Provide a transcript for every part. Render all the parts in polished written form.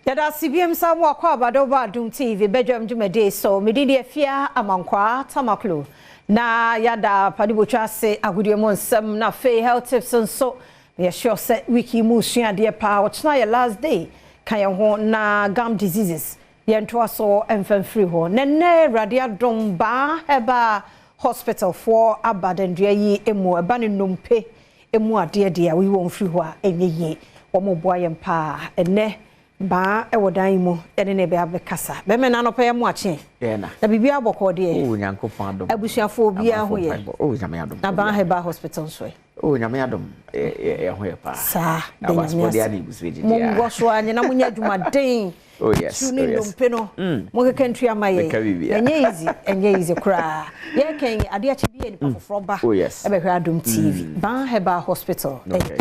Yɛda ase biom sɛ mo akɔ abado ba Adom TV badwam dwumadie so. Me din de Afia Amankwaa Tamaklo. Na yɛada Padibotwa ase agodie mu nsɛm na afei health tips nso. Yɛ sure sɛ week yi mu sua adeɛ paa. Ɔkyena yɛ last day. Ka yɛn ho na gum diseases yɛntoa so mfa mfiri hɔ. Na nnɛ Awurade adom Baa Herbal Hospital foɔ aba dandua yi mu. Ɛba ne nnompe emu adeɛ deɛ a woyi wɔn firi hɔ a ɛnyɛ yie. Wɔn boa yɛn paa. Ɛnnɛ Baa ɛwɔ dan yi mu ɛne ne bɛ abɛkasa. Bɛmɛ na anɔpɛ yɛ mo akye. Yɛ na. Na biribi abɔkɔ deɛ. Oh, Nyankopɔn adom. Abusuafoɔ obiara ho yɛ. Oh, Nyame adom. Na Baa Herbal Hospital nso ɛ. Oh, Nyame adom. Yɛ ho yɛ paa. Saa. De Nyame ase. Mo ngɔ so a nyina mo nyɛ adwumaden. Oh yes. Tu ne ndompe no. Mo keka ntua ma yɛ. Ɛnyɛ easy. Ɛnyɛ easy koraa. Yɛ kɛn adeɛ akye bi yɛ nipa foforɔ ba. Oh yes. Ɛbɛhwɛ Adom TV. Baa Herbal Hospital. Okay.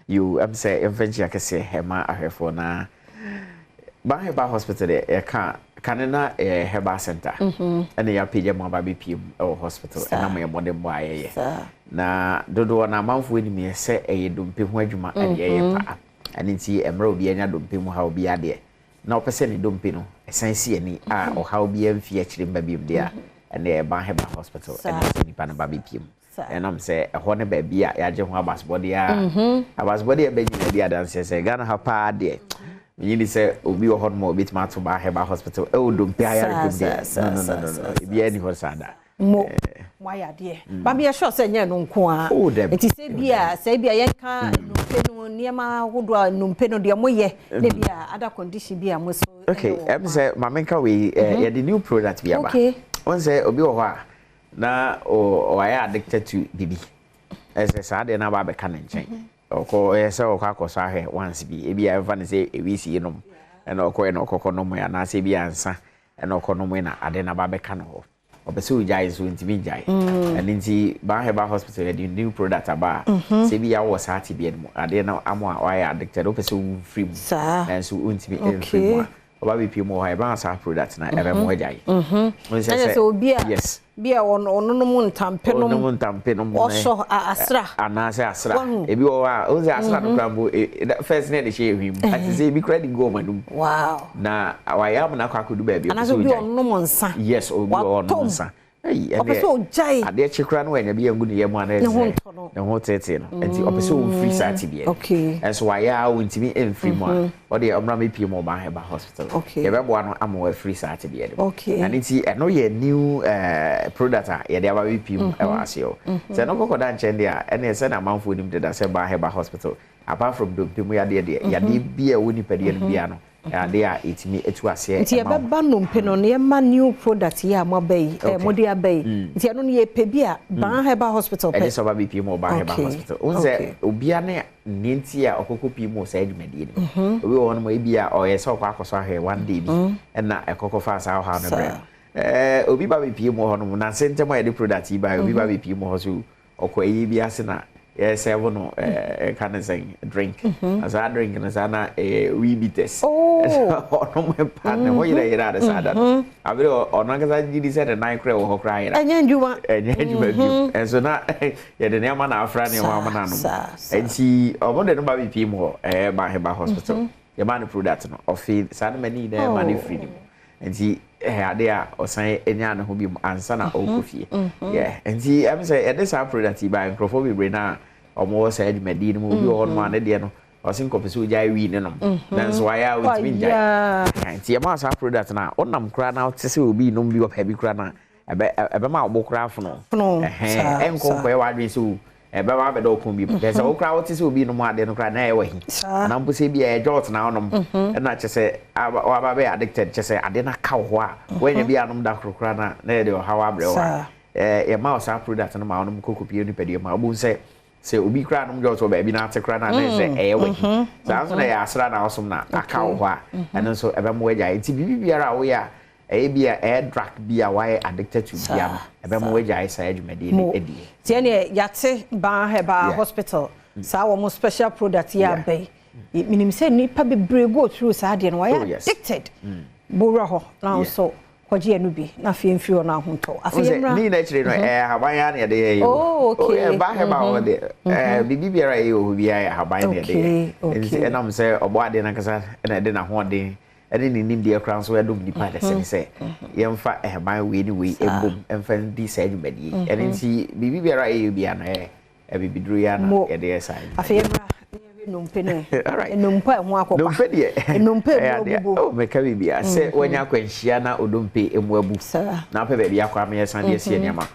Yo, ɛm sɛ yɛmfa nkyia kɛseɛ ɛma ahwɛfoɔ na Ban Herbal Hospital deɛ yɛka kane na ɛyɛ herbal center ɛna yɛapagya mu aba bɛpie mu ɛwɔ hospital ɛnam yɛ mmɔdenbɔ a yɛyɛ na dodoɔ na amanfoɔ anim yɛ sɛ ɛyɛ dompe ho adwuma ɛne yɛyɛ paa. Ɛno nti mmerɛ obi anya dompe mu haw bi adeɛ na ɔpɛ sɛ ne dompe no ɛsan si ani a ɔhaw biara mfi akyire mma biom deɛ a, ɛnna ɛyɛ Ban Herbal Hospital ɛna ɛsɛ nipa no ba bɛpie mu. Ɛnam sɛ ɛhɔ ne baabi a yɛagye ho abasebɔdeɛ a abasebɔdeɛ a ɛbɛ nyinaa di adanseɛ sɛ Ghana ha paa deɛ menye di sɛ obi wɔ hɔnom a obɛtumi ato Ban Herbal Hospital ɛwɔ dompe ayarehwɛ mu deɛ, no no no no no, ebiara nni hɔ saa da. Mo mo ayɛ adeɛ. Ba meyɛ sure sɛ ɛnyɛ ɛno nko ara. Oh dabi. Nti sɛ bi a sɛ bi a yɛnka nnompe no nneɛma ahodoɔ a nnompe no deɛ moyɛ na bi a other condition bi a mo so. Okay, ɛm sɛ ma menka wei, yɛde new product bi aba. Okay. Wohu sɛ obi wɔ hɔ a na wayɛ addicted to biribi. Ɛsɛ saa adeɛ no aba abɛka ne nkyɛn. Ɔkɔ ɔyɛ sɛ ɔkɔ akɔsɔ ahwɛ once bi. Ebi a ɛmfa no sɛ ewisi nom ɛna ɔkɔɛ na ɔkɔkɔ nom anaasɛ ebi a nsa ɛna ɔkɔ nom na ade no aba abɛka ne hɔ. Ɔpɛ sɛ ogyae nso ntumi ngyae. Ɛno nti Ban Herbal Hospital yɛde new product aba a sɛ bi a wowɔ saa tebea no mu, adeɛ no ama woayɛ addicted, wopɛ sɛ wofiri mu nanso wontumi mfiri mu a, woba bɛpue mu wɔ hɔ a, yɛbɛma saa product no a ɛbɛma woagyae. Wohu sɛ sɛ obi a yes. Bi a ɔnonom ntampe nom, ɔnonom ntampe nom, ɔsɔ asra, anaasɛ asra. Ebi wɔ hɔ a, wohu sɛ asra no koraa mpo, first na yɛde hyɛ yɛn hwene mu, but sɛ ebi koraa de gu wɔn anum. Wow. Na wayɛ amena akɔ akɔdu baabi a ɔpɛ sɛ ogyae. Anaasɛ obi ɔnom nsa. Yes, obi wɔ hɔ ɔnom nsa. Ei, Ɔpɛ sɛ ogyae. Adeɛ kye koraa na wanya bi angu ne yam a na Ne ho ntɔ no. Ne ho teetee no. Nti ɔpɛ sɛ ɔmfiri saa tebea no. Okay. Nso wayɛ a ɔntumi mfiri mu a, ɔdeɛ ɔmmra mmɛpue mu wɔ Ban Herbal Hospital. Okay. Yɛbɛboa no ama wafiri saa tebea no mu. Okay. Ɛno nti ɛno yɛ new product a yɛde aba bɛpue mu wɔ aseɛ hɔ. Sɛ ɛno kɔkɔda nkyɛn deɛ a, ɛnneɛ sɛdeɛ amanfoɔ nim deda sɛ Ban Herbal Hospital, apart from dompe mu yadeɛ deɛ, yadeɛ biara a ɛwɔ nipadua no mu biara no, Ɛyɛ adeɛ a yɛtumi tu aseɛ Nti ma wo. yɛbɛba nnompe no na yɛma new product yi a moaba yi, eh, mode aba yi. Nti ɛno no yɛpɛ bi a, Ban Herbal Hospital pɛ. Ɛgye sɛ ɔba bɛpie mu wɔ Ban Herbal Okay, Hospital. Wohu sɛ okay. obia ne nea nti a ɔkɔkɔ pie mu wɔ saa dwumadie no mu. Obi wɔ hɔnom a ebia ɔyɛ sɛ ɔkɔ akɔsɔ ahwɛ one day bi ɛna ɛkɔkɔ faa saa ɔhaw no brɛ no. Eh, obi ba bɛpie mu wɔ hɔnom, nansa ntam a yɛde product yi baeɛ, obi ba bɛpie mu wɔ hɔ so ɔkɔ ayie bi ase na yɛsɛvo no ɛka ne sɛn drink na saa drink no saa na ɛyɛ wee bitters ɔnom pa ne ho yerɛ yerɛ ade saa da no abere ɔno ankasa gye di sɛ ne nan korɛ wɔ hɔ koraa yera ɛnyɛ adwuma ɛnyɛ adwuma bio ɛnso na yɛde nneɛma na afra nneɛma ama no anom nti ɔmo de no ba bepie mu hɔ ɛyɛ Baheba hospital yɛma no product no ɔfe saa no ma ne nyinaa ma no firi ne mu Nti ɛyɛ adeɛ a ɔsan nyaa ne ho biom ansa na ɔrekɔ fie. Yeah, nti ɛm sɛ yɛde saa product yi baeɛ, nkurɔfoɔ bebree no a wɔwɔ saa dwumadie no mu, obi wɔ hɔnom a ne deɛ no, ɔse nkɔpɛ sɛ ɔgyae wii ne nom, nanso wayɛ a ɔntumi ngyae. Nti yɛmaa saa product no a, wonam koraa na wote sɛ obi renom bi wɔ baabi koraa no a, Ɛbɛ ɛbɛma wo bo koraa afono. Fono. Ɛhɛn, ɛnkɔ nkɔyɛ w'adwene sɛ o, ɛbɛba abɛda wo kɔn bio. Kyerɛ sɛ wo koraa wote sɛ obi renom adeɛ no koraa na ɛyɛ w'ahi. Anaa mpo sɛ ebia ɛyɛ jot na wonom, ɛna kyerɛ sɛ aba woaba abɛyɛ addicted, kyerɛ sɛ adeɛ no aka wo hɔ a, woannya bi anom da koro koraa no a, na ɛde ɔhaw abrɛ wo a, ɛɛ yɛma wo saa product no ma wonom kɔ kɔpue wo nipadua mu a, wobɛhu sɛ sɛ obi koraa nom jot wɔ baabi na ate koraa no a, na ɛsɛ sɛ ɛyɛ w'ahi. Saa nso na ɛyɛ asra na wosom na aka wo hɔ a, ɛno nso ɛbɛma woagyae. Nti biribi biara a woyɛ a, Ɛyɛ bi a ɛyɛ drug bi a wayɛ addicted to bia no ɛbɛma wagyae saa dwumadie no adie. Nti ɛneɛ yate Ban Herbal Hospital saa wɔn special product yi aba yi menim sɛ nnipa bebree go through saa adeɛ no wayɛ addicted bɔ wura hɔ na wo nso. Kɔgye ɛno bi na afei mfiri hɔ no ahotɔ. Afei yɛmmra. Ne nyinaa akyire no, ɛyɛ ahaban ara na yɛde yɛ yɛ o. Oh, okay. Ɛba herbal hɔ deɛ, biribi biara a yɛyɛ wɔ hɔ biara yɛ ahaban na yɛde yɛ. Nti ɛnam sɛ ɔbɔ adeɛ no ankasa na ɛde n'ahoɔden ne ne nimdeɛ koraa nso ɛdom nipa dasani sɛ yɛmfa ahaban wei ne wei mbom mfa ndi saa dwumadie yi. Ɛno nti biribi biara a yɛyɛ biara no ɛyɛ abibiduro yi ara na yɛde yɛ saa dwumadie. Afei yɛmmra na yɛnhwɛ nnompe no ɛ. Nnompe a ɛho akokwa. Nnompe deɛ. Nnompe a emu abubu. Oh, meka biribiara sɛ woanya akwanhyia na odompe emu abu na wopɛ baabi akɔ ama yɛasan de asi ani ama wo.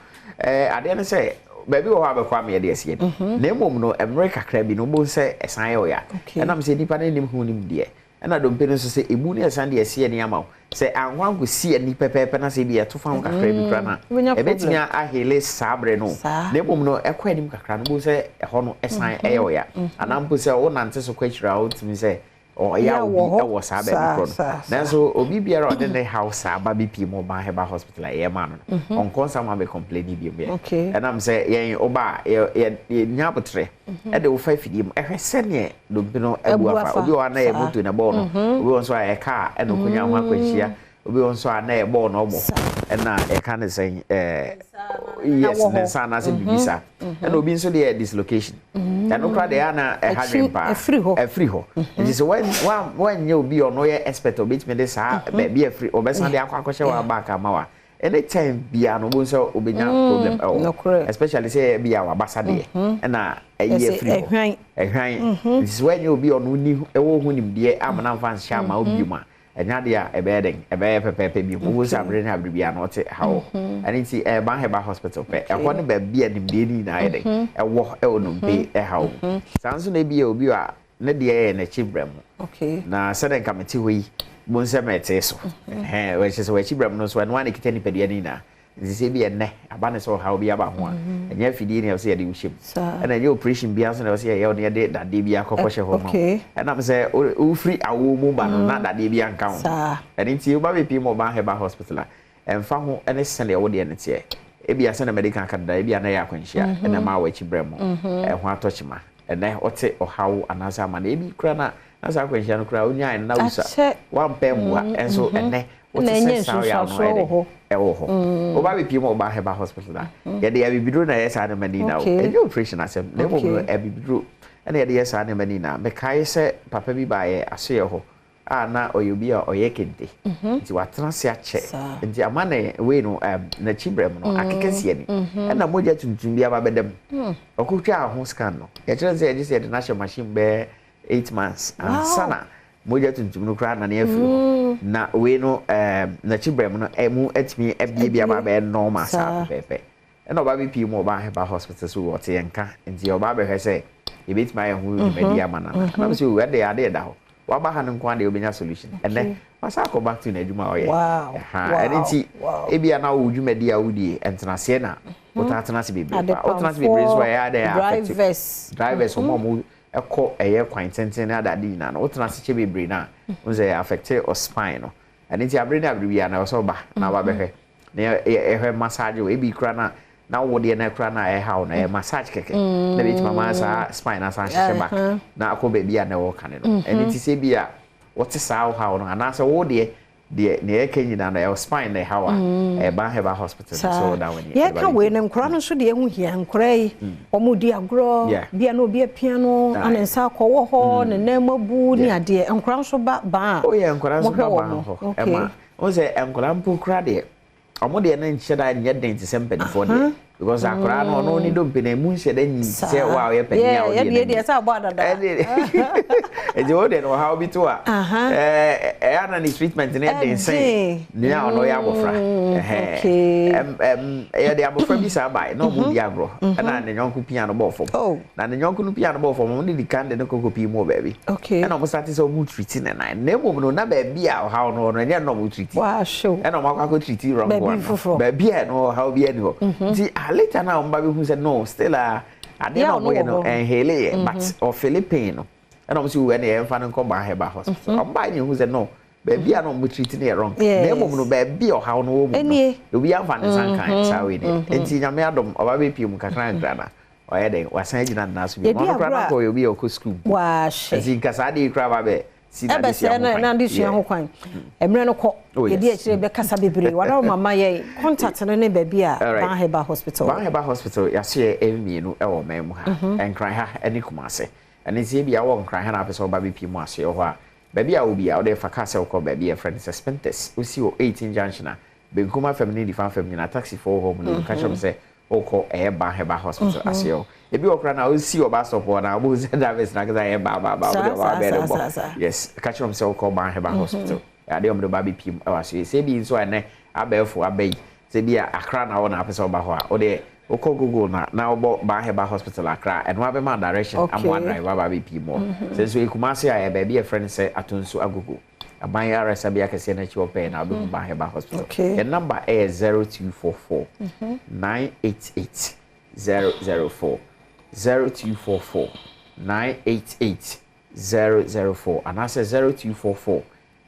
Adeɛ ne sɛ baabi wɔ hɔ a wobɛkɔ ama yɛde asi ani. Na mmom no mmerɛ kakra bi no wobɛhu sɛ ɛsan yɛ wo ya. Ɛnam sɛ nnipa no nnim ho nimdeɛ. Ɛna dompe no nso, sɛ ebu na ɛsan de asi ani ama wo, sɛ ankɔ ankɔsi ani pɛpɛɛpɛ na sɛ ebia ɛto fa ho kakra bi koraa no a, ɛbɛtumi ahele saa berɛ no. Na mmom no, ɛkɔ anim kakra no, wobɛhu sɛ ɛhɔ no san yɛ wo ya. Anaa mpo sɛ wonante so kɔ akyiri a, wotumi sɛ ɔyaw bi wɔ saa baabi korɔ no. Nanso obi biara a ɔde ne haw saa ba bɛpie mu ɔba Herbal Hospital a yɛma no no, ɔnkɔ nsa ma bɛcomplaini bio yɛ. Ɛnam sɛ yɛn woba a, yɛnya aboterɛ de wo fa afidie mu hwɛ sɛdeɛ dompe no abu afa. Obi wɔ hɔ a na ɛyɛ moto na ɛbɔɔ no, obi wɔ nso a ɛyɛ kaa ɛna ɔkɔnya ho akwanhyia, obi wɔ nso a na ɛyɛ bɔɔl na ɔbɔ ɛna yɛka ne sɛn ɛɛ yes ne nsa anaasɛ biribi saa. Ɛna obi nso deɛ yɛ dislocation. Ɛno koraa deɛ ana ɛha dwen paa. Ɛfiri hɔ. Ɛfiri hɔ. Nti sɛ wɔanyɛ obi a ɔno yɛ expert a obetumi de saa baabi a ɛfiri ɔbɛsan de akɔ akɔhyɛ wɔ back ama wa. Anytime biara no wobɛhu sɛ wobɛnya problem ɛwɔ hɔ especially sɛ ebi a wabasa deɛ ɛna ɛyi afiri hɔ ɛhwan nti sɛ woanyɛ obi a ɔno ni ɛwɔ ho nimdeɛ ama no amfa nhyɛ ama wo biom a ɛnyɛ adeɛ a ɛbɛyɛ dɛn ɛbɛyɛ pɛpɛɛpɛ biom wobɛhu sɛ abere ne abere biara no ɔte ha wɔ hɔ ɛno nti ɛyɛ Ban Herbal Hospital pɛ ɛhɔ ne baabi a nimdeɛ no nyinaa yɛ dɛn ɛwɔ ɛwɔ nnompe ɛhaw mu saa nso na ebi yɛ obi a Ne deɛ yɛ n'akyi brɛ mu. Na sɛdeɛ nka mete hɔ yi, bohu sɛ metee so. Ɛhɛn, kyerɛ sɛ w'akyi brɛ mu no nso, ɛno ara na ɛkita nipadua no nyinaa. Nti sɛ ebia ɛnnɛ, aba no sɛ ɔhaw bi aba ho a, ɛnyɛ afidie na ɛwɔ sɛ yɛde wo hyɛ mu. Ɛna ɛnyɛ operation biara nso na ɛwɔ sɛ yɛyɛ wo na yɛde dadeɛ bi akɔkɔhyɛ hɔ ma wo. Ɛnam sɛ wofiri awoɔ mu ba no, na dadeɛ bi anka wo ho. Ɛno nti woba bɛpue mu wɔ Ban Herbal Hospital a, Ɛmfa ho ne sɛnea wo deɛ no teɛ, ebia sɛnea madi kan aka dada, ebia na ɛyɛ akwanhyia na ɛmaa w'akyi brɛ mo ho atɔ kyima. Ɛnnɛ, wote ɔhaw anaasɛ amanneɛ, ebi koraa na na saa akwanhyia no koraa wonyae no na wusua, woampɛ ammua, nso ɛnnɛ wote sɛ saa ɔyaw no ayɛ dɛn? Ɛwɔ hɔ. Woba abɛpue mu wɔ Ɔbaa Herbal Hospital a, yɛde abibiduro na ɛyɛ saa nneɛma no nyinaa o. Ɛnyɛ operation asɛm, na mmom no abibiduro na yɛde yɛ saa nneɛma no nyinaa. Mekae sɛ papa bi baa yɛn asoɛeɛ hɔ a na ɔyɛ obi a ɔyɛ kente nti watena ase akyɛ nti ama ne wei no n'akyi brɛ mu no akeka si ani ɛna mogya tuntum bi aba bɛda mu ɔkɔtwaa ho scan no yɛkyerɛ no sɛ yɛgye sɛ yɛde no ahyɛ machine bɛyɛ 8 months ansa na mogya tuntum no koraa nane afiri hɔ na wei no n'akyi brɛ mu no ɛmu atumi abie bi aba bɛyɛ normal saa pɛpɛɛpɛ. Ɛna ɔba bɛpie mu ɔba Herbal Hospital so ɔte yɛn nka nti ɔba abɛhwɛ sɛ yɛbɛtumi ayɛ ho dwumadi ama no anaa. Ɛna mese o ɛnde adeɛ da hɔ waba ha no nko ara deɛ wobɛnya solution. Ɛnɛ wasan akɔ back to n'adwuma a ɔyɛ. Ɛha ɛno nti ebia na wo dwumadi a wodie ntenaseɛ na wotaa tena ase bebree paa. Wotena ase bebree nso a ɛyɛ adɛn a affect drivers wɔn a wɔn ɛkɔ ɛyɛ kwan tenten ne adade nyinaa no wotena ase kyɛ bebree no a wohu sɛ ɛyɛ affect wo spine no. Ɛno nti abere ne abere biara no ɛwɔ sɛ woba na woba bɛhwɛ na yɛhwɛ massage wo ebi koraa na na wo deɛ na koraa na ɛha wo no ɛyɛ massage kɛkɛ na ebɛtumi ama saa spine no asan ahyehyɛ back na akɔ baabi a na ɛwɔ kane no. Ɛno nti sɛ bi a wote saa ɔhaw no anaasɛ wo deɛ deɛ nea ɛka nyinaa no ɛwɔ spine na ɛhaw a ɛyɛ Ban Herbal Hospital no so da w'ani ɛde ba Yɛka wei bɛpie. no nkwadaa no nso deɛ ɛho hia nkwadaa yi wɔn di agorɔ bi a na obi apia no na ne nsa akɔwɔ hɔ ne nan mu abu ne adeɛ nkwadaa nso ba ban a Oh yeah nkwadaa nso wɔhwɛ ba wɔn ban hɔ okay. ɛma Wohu sɛ nkwadaa mpo koraa deɛ, wɔn deɛ no nhyɛ da nyɛ den te sɛ mpanimfoɔ deɛ. Because akwadaa no, ɔno ne dompe no, emu nhyɛ da nyi te sɛ wo a woyɛ panin a wo deɛ no nyi. Yɛ sɛ abɔ adada. Nti wo deɛ no ɔhaw bi to a, ɛyɛ a na ne treatment no yɛ den sen nea ɔno yɛ abɔfra. Yɛde abɔfra bi saa bae na wɔn di agorɔ ɛna ne yɔnko pia no bɔɔ fam. Na ne yɔnko no pia no bɔɔ fam, wɔn de di kan de no kɔ kɔpii mu wɔ baabi. Ɛna wɔn starte sɛ wɔn treati ne nan. Na mmom no, na baabi a ɔhaw no wɔ no, ɛnyɛ ɛno na wɔn treati. Ɛna wɔn akɔ akɔ treati wrong one no. Baabi a ɛno ɔhaw biara nni hɔ. Nti ah later na wɔn ba bɛhu sɛ no, still a adeɛ na wɔn yɛ no ɛnheale yɛ, but ɔfeele pain no. Ɛna wɔn sɛ o ɛna yɛmfa no nkɔ Ban Herbal Hospital. Wɔn baeɛ na yɛhu sɛ no, baabi a na wɔn treati no yɛ wrong. Na mmom no, baabi a ɔhaw no wɔ mu no, obiara mfa ne nsa nkae saa wei deɛ. Nti Nyame adom, ɔba bɛpue mu kakra nkakra na ɔyɛ dɛn wasan agyina ne nan so bio. Yɛdi Ɔno koraa agorɔ na a anka ɔyɛ obi a ɔkɔ sukuu mpo. Waahye. Nti nka saa adeɛ yi koraa ba bɛ. si n'adesua ho kwan. N'adesua ho kwan. Mmerɛ no kɔ. Oh, Yɛdi akyire bɛkasa bebree. Wadaro mama yɛ contact no ne baabi a Ban Herbal Hospital. Ban Herbal Hospital, yɛaso yɛ mmienu wɔ ɔman mu ha. Nkran ha ne Kumase. Ɛno nti ebi a wɔ Nkran ha na apɛ sɛ ɔba bɛpie mu asoɛ hɔ a, baabi a wo bi a wode fa kaa sɛ wokɔ baabi a yɛfrɛ no sɛ Spintex, wosi wɔ 18 Junction a, benkum afam ne nifa afam nyinaa taxifoɔ wɔ hɔ mu no ka kyerɛ m sɛ wokɔ ɛyɛ Ban Herbal Hospital asoɛ hɔ. Ebi wɔ koraa na wosi wɔ bus stop hɔ na wobɛhu sɛ drivers na kasa ɛyɛ baa baa baa, wode ɔba bɛɛ de bɔ. Yes, ka kyerɛ m sɛ wokɔ Ban Herbal Hospital. Adeɛ ɔmo de ba bɛpie mu ɛwɔ asoɛ. Sɛ bi nso a ɛnɛ abɛɛfo aba yi, sɛ bi a Accra na wɔ na apɛ sɛ ɔba hɔ a, wode wokɔ Google na wobɔ Ban Herbal Hospital Accra, ɛno abɛma direction ama drive aba bɛpie mu hɔ. Sɛ nso Kumase a, yɛ baabi a yɛfrɛ no sɛ Atonsu Agogo, aban ayaresabea kɛseɛ no akyi hɔ pɛɛ na wobɛhu Ban Herbal Hospital. Yɛn number ɛyɛ 0244 988 004, 0244 988 004, anaasɛ 0244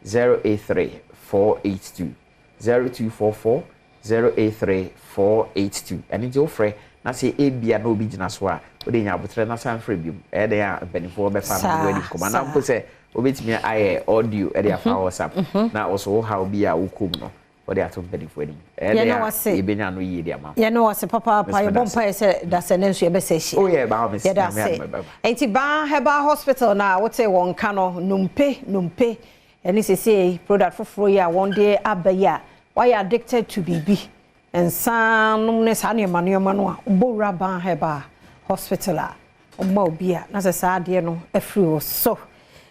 083 482, 0244 083 482. Ɛno nti wofrɛ na sɛ ebia na obi gyina so a, wode nya abotrɛ na san frɛ biom. Ɛyɛ dɛn a mpanimfoɔ bɛfa no wadi nkɔmmɔ, anaa mpo sɛ wobɛtumi ayɛ audio ɛde afa WhatsApp na wɔso wo haw bi a wokɔm no, wode ato mpanimfoɔ anim. Ɛyɛ dɛn a yɛbɛnya no yie de ama. Yɛne wase papaapa. Yɛbɔ mpaeɛ sɛ dasɛ ne nso yɛbɛsɛ ahyia. Oh yeah, baa me. Yɛda ase. Enti Ban Herbal Hospital na wote wɔn ka no, Numpe Numpe ɛne sese product foforɔ yi a wɔn de aba yi a wɔayɛ addicted to biribi, nsa nom ne saa nneɛma nneɛma no a, wobɔ Ban Herbal Hospital a, ɔma obi a na sɛ saa adeɛ no afiri wɔ so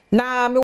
na me.